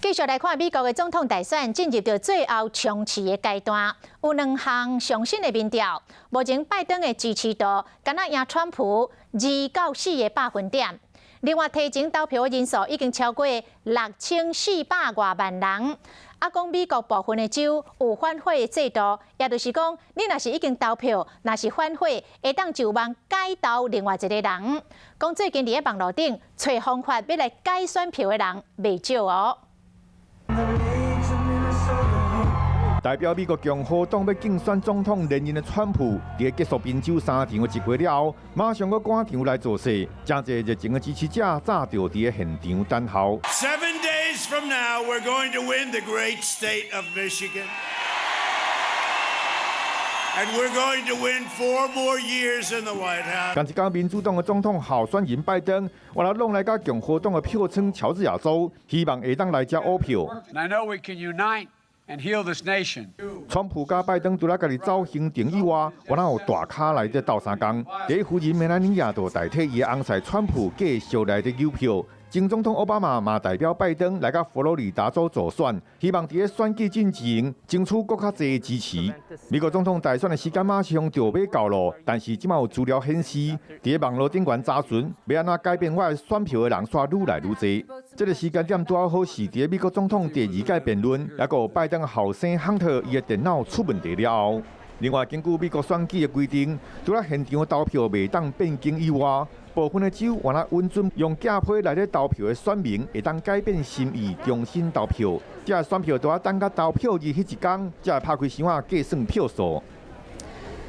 繼續來看美國的總統大選進入到最後衝刺的階段，有兩項上新的民調，目前拜登的支持度敢若贏川普2到4個百分點。另外，提前投票的人數已經超過6400外萬人。啊，講美國部分的州有反悔的制度，也就是講，你若是已經投票，若是反悔，會當就望改投另外一個人。講最近佇咧網路頂揣方法欲來改選票的人袂少哦。代表美國共和黨欲競選總統連任的川普，佇結束賓州三場的集會了後，馬上閣趕場來造勢，誠濟熱情的支持者早就佇現場等候。 7 days from now, we're going to win the great state of Michigan. And we're going to win 4 more years in the White House. 仝一工民主黨的總統候選人拜登，原來攏來到共和黨的票倉喬治亞州，希望會當來遮烏票。 And I know we can unite and heal this nation. 川普佮拜登除了家己走行程以外，原來有大咖來佇鬥相共。第一夫人梅蘭妮亞就代替伊的翁婿川普繼續來佇搝票。前總統奧巴馬嘛代表拜登來到佛羅里達州助選，希望佇咧選舉進前爭取閣較濟支持。美國總統大選的時間馬上就欲到囉，但是這馬有資料顯示，佇咧網路頂懸查詢欲按怎改變我的選票的人，煞愈來愈濟。這個時間點拄好是佇咧美國總統第二屆辯論，抑閣有拜登後生亨特伊的電腦出問題了後。另外，根據美國選舉的規定，除了現場投票袂當變更以外，部分的州原來允准用寄批來咧投票的選民會當改變心意，重新投票。這個選票都要等到投票日彼一工，才會拍開箱仔計算票數。